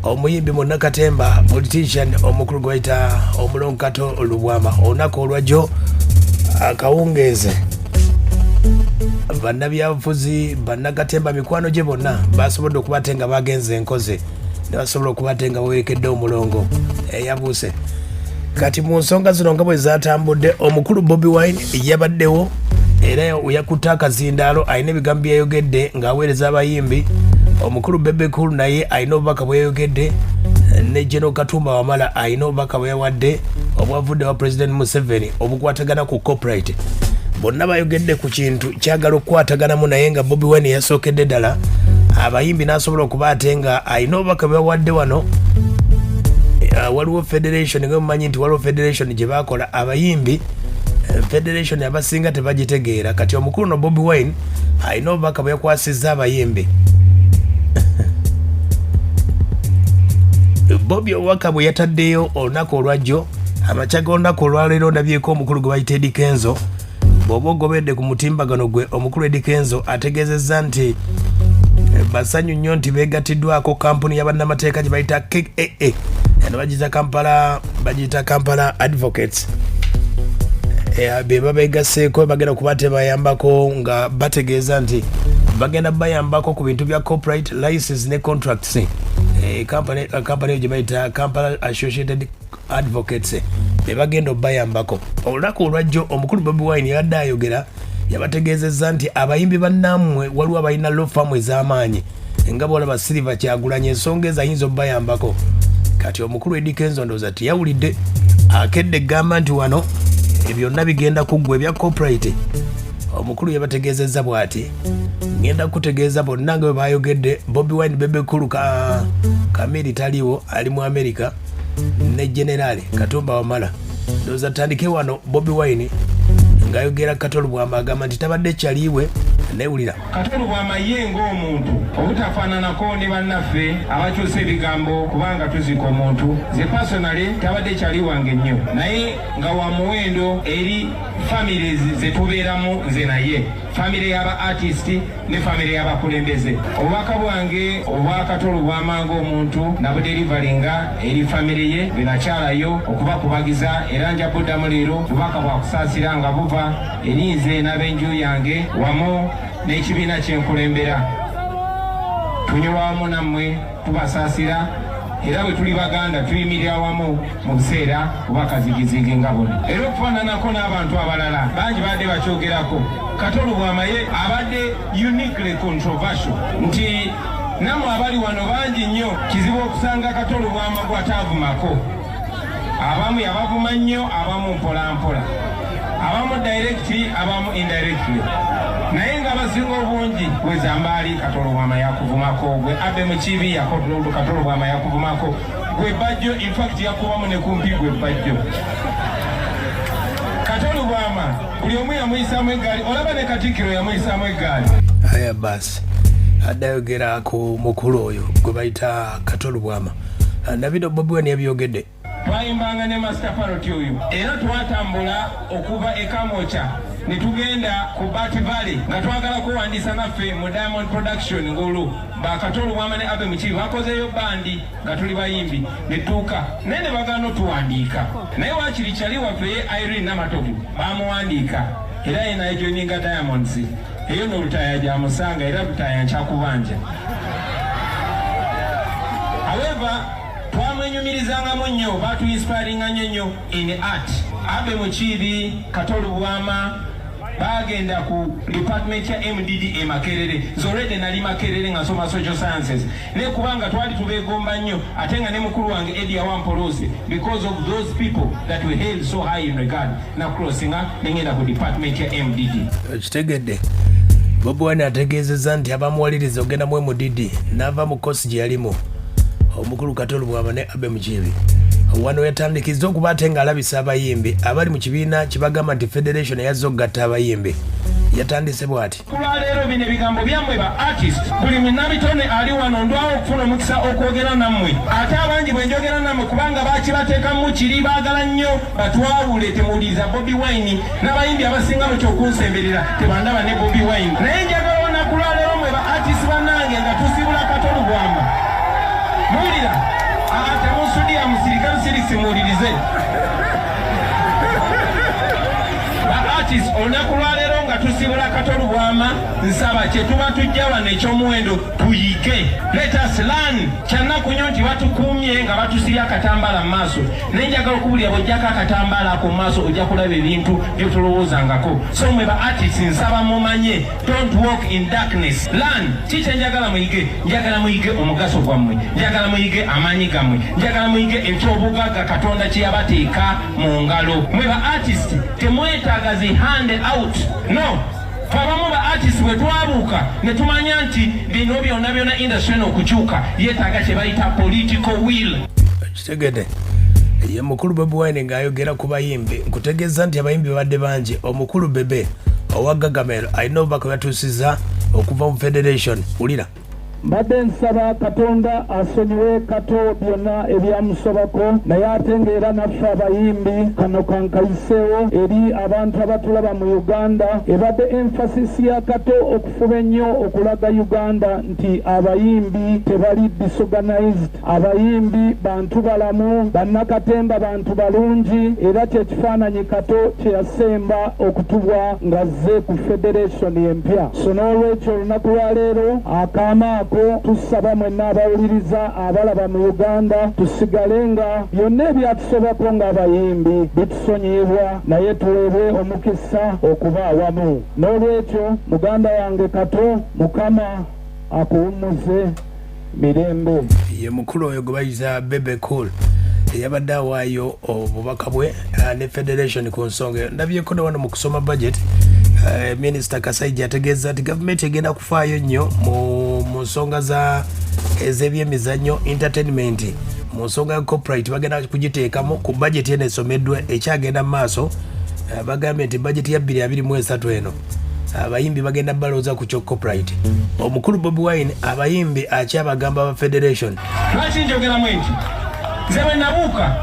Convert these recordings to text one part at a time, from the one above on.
Omuyimbi munnakatemba, politician omukulu gwe bayita Omulongo Kato Lubwama, olunaku olwajjo akawungeeze bannabyabufuzi, bannakatemba, mikwano gye bonna basobodde okuba ate nga bagenze enkoze ne basobola okuba ate nga bawerekedde omulongo eyabuuse. Kati mu nsonga zino nga bwe zatambudde, omukulu Bobi Wine yabaddewo era yakutte akazindaalo, alina ebigambo byeyayogedde ng'aweereza abayimbi. Omukulu Bebe Cool naye alina obubaka bweyayogedde, ne General Katumba Wamala alina obubaka bweyawadde obwavudde wa President Museveni obukwatagana ku copyright. Bonna bayogedde ku kintu kyagala okukwataganamu, naye nga Bobi Wine yasookedde ddala abayimbi n'asobola okuba ate nga alina obubaka bwebawadde wano. Waliwo federation, nga mumanyi nti waliwo federation gye bakola abayimbi, federation abasinga tebagitegeera. Kati omukulu no Bobi Wine alina obubaka bwe yakwasizza abayimbi. Bobi obubaka bwe yataddeyo olunaku olwajjo, amakya g'olunaku olwaleero, ndabyeko omukulu gwe bayita Eddy Kenzo. Bw'oba ogobedde ku mutimbagano gwe, omukulu Eddy Kenzo ategeezezza nti basanyu nnyo nti beegatiddwako kampuni ya bannamateeka gye bayita KAA. Eno bagiyita Kampala, bagiyita Kampala Advocates. Be babeegasseeko, bagenda kuba tebayambako nga bategeeza nti bagenda bayambako ku bintu bya copyright, license ne contracts. Kampani eyo gye bayita Kampala Associated Advocates be bagenda obayambako. Olunaku olwajjo omukulu Bobi Wine yabadde ayogera, yabategeezezza nti abayimbi bannammwe waliwo abalina law firm ez'amaanyi, nga bwolaba Silver Kyagulanyi, ensonga ezo ayinza obayambako. Kati omukulu Eddy Kenzo ndowooza teyawulidde, akedde egamba nti wano byonna bigenda kuggwa ebya copyright. Omukulu yabategeezezza bw'ati: ngenda kutegeeza bonna nga bwe bayogedde Bobi Wine, Bebe Cool, ka Kamiri taliwo, ali mu America, ne General Katumba Wamala. Ndowooza tutandike wano. Bobi Wine ng'ayogera, Kato Lubwama agamba nti tabadde kyaliiwe newulira. Kato Lubwama ye ng'omuntu obutafaananako ne bannaffe abakyusa ebigambo kubanga tuzika omuntu, nze personally tabadde kyali wange nnyo, naye nga wa muwendo eri families ze tubeeramu nze naye, famire y'aba artist ne famire y'abakulembeze. Obubaka bwange obwa Kato Lubwama ng'omuntu nabudeliveringa eri famire ye bwe nakyalayo okubakubagiza, era nja buddamu leero. Bubaka bwa kusaasira nga buva eri nze n'ab'enju yange wamu n'ekibiina kyenkulembera. Tunyolwa wamu nammwe, tubasaasira, era bwe tuli Baganda tuyimirira wamu mu biseera oba kazigizigi nga buno. Era okufaananako n'abantu abalala bangi badde bakyogerako, Kato Lubwama ye abadde uniquely controversial, nti nammwe abali wano bangi nnyo kizibu okusanga Kato Lubwama gw'ataavumako. Abamu yabavuma nnyo, abamu mpolampola, abamu direct, abamu indirectly, naye nga abasinga obungi wezambaali Kato Lubwama yakuvumako, gwe Abe Mukiibi Kato Lubwama yakuvumako, gwe Bajjo infact yakubamu ne kumpi gwe Bajjo. Kato Lubwama buli omu yamuyisaamu eggaali, olaba ne Katikkiro yamuyisaamu eggaali. Aya basi, addayogera ku mukulu oyo gwe bayita Kato Lubwama. Nabino Bobi Wine yabyogedde. Twayimbanga ne Master Parrot oyo, era twatambula okuva e Kamwokya ne tugenda ku Bat Valley nga twagala kuwandiisa naffe mu Diamond Production, ng'olwo ba Kato Lubwama ne Abe Mukiibi bakozeeyo bandi nga tuli bayimbi ne tuuka, naye ne bagaana otuwandiika. Naye waakiri kyali waffe ye Irene Namatovu bamuwandiika, era ye nayejoininga Diamonds eyo. No Lutaaya gyamusanga, era Lutaaya nkyakubanja. However, twamwenyumirizangamu nnyo, batuinspiringa nnyo nnyo in art. Abe Mukiibi, Kato Lubwama bagenda ku department ya MDD e Makerere. Nze already nali Makerere nga nsoma social sciences, naye kubanga twali tubeegomba nnyo, ate nga ne mukulu wange Eddie Awampolose, because of those people that we held so high in regard, na crossinga nengenda ku department ya MDD. Ekitegedde, Bobi Wine ategeezezza nti abamuwaliriza ogenda mu MDD n'ava mu kosi gye yalimu, omukulu Kato Lubwama ne Abe Mukiibi. Wano yatandikizza okuba ate ng'alabisa abayimbi abali mu kibiina kibagamba nti federation eyazza okugatta abayimbi. Yatandise bw'ati: Kulwaleero bino ebigambo byammwe ba artist, buli munnabitone ali wano, ndwawo okufuna omukisa okwogera nammwe, ate abangi bwe njogera nammwe kubanga bakibateekamu kiri baagala nnyo batwawule. Temuwuliriza Bobi Wine n'abayimbi abasinga mukyokunsemberera tebandaba ne Bobi Wine, naye njagala olunaku lwaleero mwe ba artist bannange nga tusibula Kato Lubwama, muwulira. Temusudiya, musirike busirisi, muwulirize. Ba artist, olunaku lwaleero nga tusibula Kato Lubwama, nsaba kye tuba tujja wano ekyomuwendo tuyige. Let us learn. Kyannaku nnyo nti batukuumye nga batusibye akatambaala mu maaso, naye njagala okubulira, bw'ojjako akatambaala ako mu maaso, ojja kulaba ebintu byotolowoozangako. So mwe ba artist, nsaba mumanye, don't walk in darkness, learn. Ki kyenjagala muyige? Njagala muyige omugaso gwammwe, njagala muyige amaanyi gammwe, njagala muyige ekyobugagga Katonda kye yabateeka mu ngalo. Mwe ba artist temwetaaga zi hand out, no. Fe abamu ba artist bwe twabuuka ne tumanya nti bino byonna byonna, industry eno okukyuka yeetaaga kye bayita political will. Kitegedde, ye mukulu Bobi Wine ng'ayogera ku bayimbi. Nkutegeeza nti abayimbi babadde bangi. Omukulu Bebe owa Gagamel alina obubaka bweyatuusiza okuva mu federation. Wulira. Mbadde nsaba Katonda asonyiwe Kato byonna ebyamusobako, naye ate ng'era naffe abayimbi kano kankayiseewo eri abantu abatulaba mu Uganda. Ebadde emphasis ya Kato okufuba ennyo okulaga Uganda nti abayimbi tebali disorganized, abayimbi bantu balamu, bannakatemba, bantu balungi. Era kyekifaananyi Kato kye yasemba okutubwa ng'azze ku federation empya. So n'olwekyo olunaku lwaleero akaama ako tusaba mwenna abawuliriza, abalaba mu Uganda, tusigale nga byonna ebyatusobako ng'abayimbi bitusonyiyibwa, naye tuweebwe omukisa okuba awamu. N'olwekyo muganda wange Kato, Mukama akuwummuze mirembe. Ye mukulu oyo gwe bayita Bebe Cool, eyabadde awaayo obubaka bwe ne federation ku nsonga eyo. Ndabyeko ne wano mu kusoma budget, Minisita Kasaija ategeeza nti gavumenti egenda kufaayo nnyo mu nsonga za ez'ebyemizannyo, entertainment. Mu nsonga ya copyright bagenda kugiteekamu ku budget eno esomeddwa ekyagenda mu maaso. Bagambye nti budget ya 2023 eno abayimbi bagenda balowooza ku kyo copyright. Omukulu Bobi Wine abayimbi akyabagamba ba federation. Lwaki njogeramu nti nze bwe nabuuka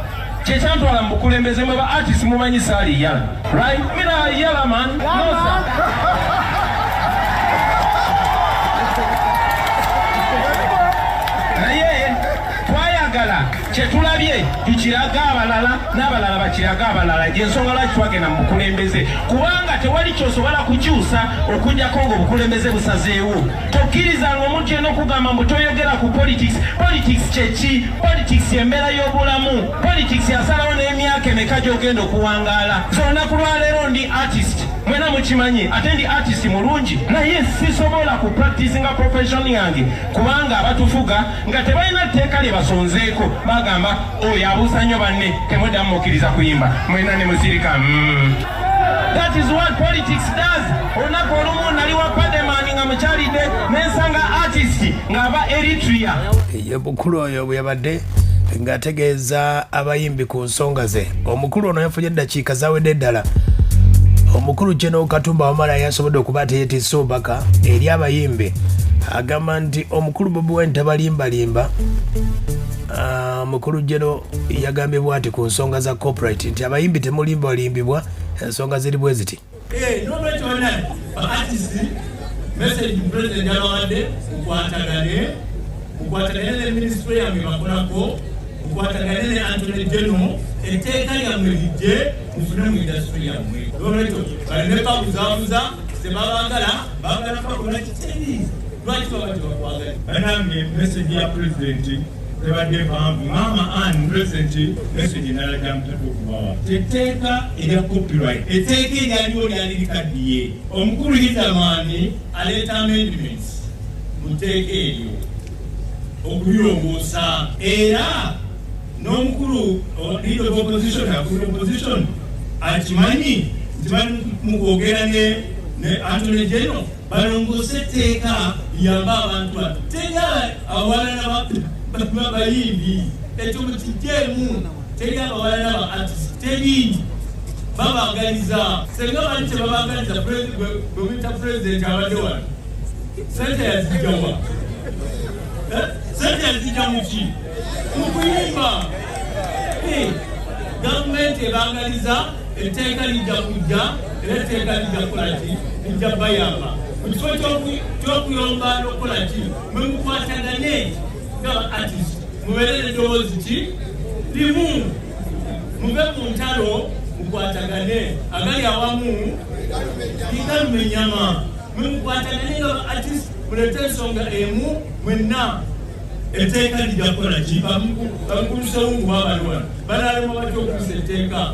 kyekyantwala mu bukulembeze? Mwe ba artist mumanyi saali yala, right? Mina yala man, no sir. Naye twayagala kyetulabye tukiraga abalala, n'abalala bakiraga abalala. Gyensonga lwaki twagenda mu bukulembeze, kubanga tewali kyosobola kukyusa okugjako nga obukulembeze busazeewo. Tokkirizanga omuntu yenna okugamba mbu toyogera ku politics. Politics kyeki? Politics embeera y'obulamu. Politics yasalawo n'emyaka emeka gy'ogenda okuwangaala. So olunaku lwaleero ndi artist, mwena mukimanyi, ate ndi artist mulungi, naye sisobola ku practicinga profession yange kubanga abatufuga nga tebalina tteeka lye basonzeeko. Bagamba oyo abuusa nnyo banne, temweddamu mukkiriza kuyimba, mwena ne musirika. That is what politics does. Olunaku olumu nali wa Pademani nga mukyalidde, nensanga artist ng'ava Eritrea. Ye mukulu oyo bwe yabadde ng'ategeeza abayimbi ku nsonga ze. Omukulu ono yafunye eddakiika zawedde ddala. Omukulu General Katumba Wamala yasobodde okuba ateyeetisse obubaka eri abayimbi. Agamba nti omukulu Bobi Wine tabalimbalimba. Omukulu General yagambye bw'ati ku nsonga za copyright nti abayimbi temulimbalimbibwa, ensonga ziri bwe ziti. N'olwekyo bannange ba artist, message president yabawadde: mukwatagane, mukwatagane ne ministry yammwe bakolako, mukwatagane ne Attorney General, etteeka lyammwe lijje mufune mu industry yammwe. N'olwekyo baleme babuzaabuza, tebabagala, bagala bakola kiteri. Lwaki baba tebakwagala? Banange, message ya pulezidenti tebadde mpanvu. Maama Ann, pulezidenti message endala gyamutadde okubawa, tetteeka erya copyright, etteeka eryaliwo lyali likaddiye. Omukulu Hidamani aleeta amendments mu tteeka eryo okulirongoosa, era n'omukulu leader of opposition, akulu opposition akimanyi nti bali mu kwogera ne Attorney General balongoose etteeka liyambe abantu bano. Teri awalala bayimbi, ekyo mukijjeemu. Teri abawalana ba artist, teri babagaliza. Senga bali tebabagaliza, bwemuyita president abadde wano, sente yazijjawa? Sente yazijja muki? Mukuyimba. Gavumenti ebagaliza, etteeka lijja kujja, era etteeka lijja kukola ki? Lijja bayamba. Mu kifo ky'okuyomba n'okukola ki, mwe mukwatagane nga ba artist. Mubeere n'eddoboozi ki limu, muve mu ntalo, mukwatagane. Agali awamu gigaluma ennyama. Mwe mukwatagane nga ba artist, mulete ensonga emu mwenna, etteeka lijja kukola ki? Bamukulu Sewungu babali wano, banaalema batya okuyisa etteeka?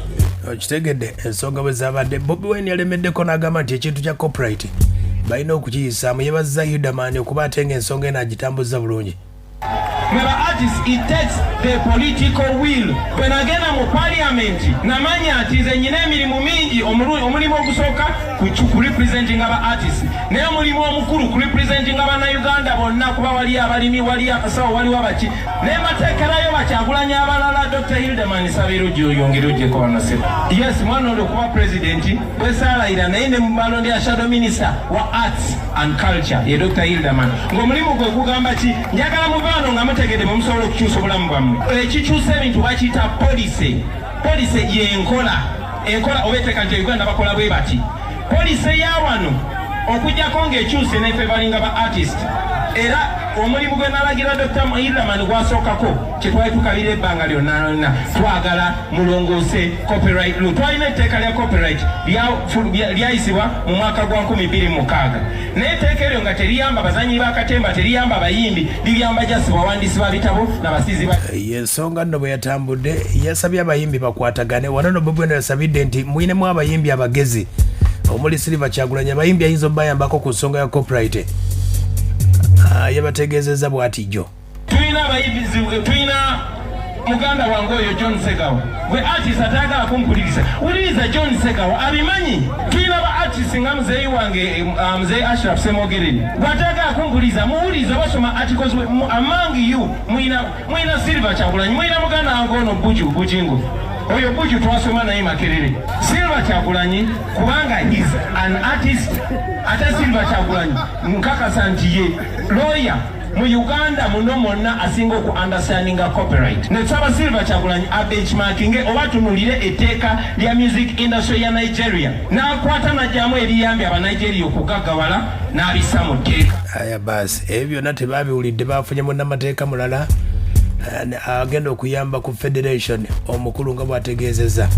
Okitegedde ensonga bwe zabadde. Bobi Wine yalemeddeko n'agamba nti ekintu kya copyright balina okukiyisaamu. Yebaza Hilderman okuba ate nga ensonga eno agitambuza bulungi. Mwe ba artist, it takes the political will. Bwe nagenda mu parliament, namanya nti nze nyina emirimu mingi. Omulimu ogusooka ku representinga ba artist, naye omulimu omukulu ku representinga bannayuganda bonna, kuba waliyo abalimi, waliyo abasawo, waliwo abaki, naye mbateekerayo bakyagulanya abalala. Dr Hilderman Sabirujja, oyongere ojjeko wanasebo. Yes, mwana oli okuba president bwesaalayira, naye ne mubalondera shadow minister wa arts and culture ye Dr Hilderman, ng'omulimu gwe gugamba ki? Njagala muve wano nga mutegedde bwe musobola okukyusa obulamu bwammwe. Ekikyusa ebintu bakiyita policy. Policy yenkola, enkola oba etteeka nti Uganda bakola bwe bati. Policy ya wano okujjako ng'ekyuse nefe balinga ba artist. Era omulimu gwe nalagira Dr Hilderman gwasookako, kyetwali tukabira ebbanga lyonna lyonna, twagala mulongoose copyright law. Twalina etteeka lya copyright lyayisibwa mu mwaka gwa 2006, naye etteeka eryo nga teriyamba bazanyi bakatemba, teriyamba bayimbi, liyamba just bawandiisi ba bitabo nabasizi ba Yensonga nno bwe yatambudde, yasabye abayimbi bakwatagane. Wano no Bobi Wine yasabidde nti muyinemu abayimbi abagezi omuli Silver Kyagulanyi, abayimbi ayinza obayambako ku nsonga ya copyright. Yabategeezezza bw'ati jjo. Tulina abayimbi, tulina muganda wange oyo John Segawa. Gwe artist atayagala kumpuliriza, wuliriza John Segawa abimanyi. Tulina ba artist nga muzeeyi wange, muzeeyi Ashraf Semogerere. Gwatayagala kumpuliriza, muwuliriza, basoma articles. Among you mwina Silver Kyagulanyi, mwina muganda wange ono Buju Bujingo. Oyo Buju twasoma naye Makerere. Silver Kyagulanyi, kubanga is an artist, ate Silver Kyagulanyi nkakasa nti ye lawyer mu Uganda muno mwonna asinga oku understandinga copyright. Nesaba Silver Kyagulanyi abenchmarkinge oba tunulire etteeka lya music industry ya Nigeria, n'akwata najjamu eriyambye Abanigeria okugaggawala n'abissa mu tteeka. Aya baasi, ebyo byonna tebabiwulidde. Bafunye munnamateeka mulala agenda okuyamba ku federation, omukulu nga bw'ategeezezza.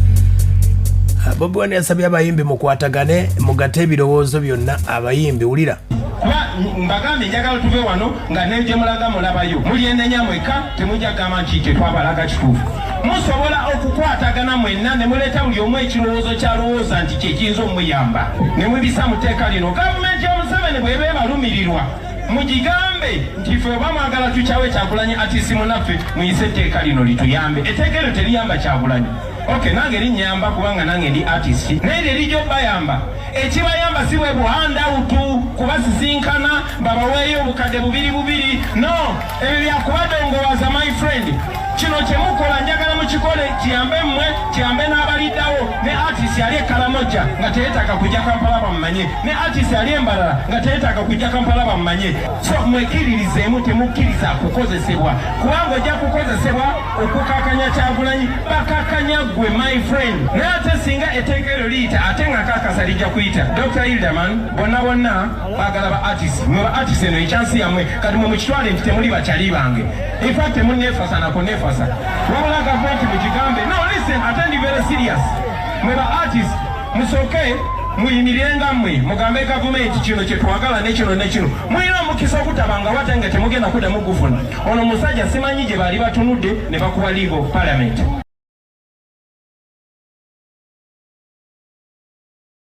Bobi Wine yasabye abayimbi mukwatagane, mugate ebirowoozo byonna abayimbi. Wulira. Kuba mbagambye, njagala tuve wano nga ne gye mulaga mulabayo, mulyenenya mwekka, temujja kugamba nti tetwabalaga kituufu. Musobola okukwatagana mwenna ne muleeta buli omu ekirowoozo kyalowooza nti kyekiyinza omuyamba, ne mubisa mu tteeka lino. Gavumenti ya Museveni bw'eba ebalumirirwa, mugigambe nti ffe oba mwagala tukyawe Kyagulanyi artist munaffe, muyise etteeka lino lituyambe. Etteeka eryo teriyamba Kyagulanyi. Ok, nange linyamba kubanga nange ndi artist, naye lerijjo bayamba. Ekibayamba si bwe bu handout, kubasisinkana babaweeyo obukadde bubiri bubiri. No, ebyo byakubadongowaza, my friend. Kino kyemukola njagala mukikole kiyambe mmwe, kiyambe n'abaliddawo. Ne artist ali e Karamoja nga teyetaaga kujja Kampala bamumanye, ne artist ali embalala nga teyetaaga kujja Kampala bamumanye. So mwekiririzeemu, temukkiriza kukozesebwa, kubanga ojja kukozesebwa okukakanya Kyagulanyi, bakakanya gwe, my friend. Naye ate singa etteeka eryo liyita, ate nga kakasa lijja kuyita, Dr Hilderman, bonna bonna baagala ba artist. Mwe ba artist, eno ekyansi yammwe. Kati mwe mukitwale nti temuli bakyali bange. In fact, temunneefasa nako neefasa, wabula gavumenti mugigambe. No, listen, ate ndi very serious. Mwe ba artist, musooke muyimirire nga mmwe, mugambe gavumenti kino kyetwagala nekino nekino. Mulina omukisa okutabanga wate nga temugenda kuddamu gufuna. Ono musajja simanyi gye baali batunudde ne bakuba leave of parliament.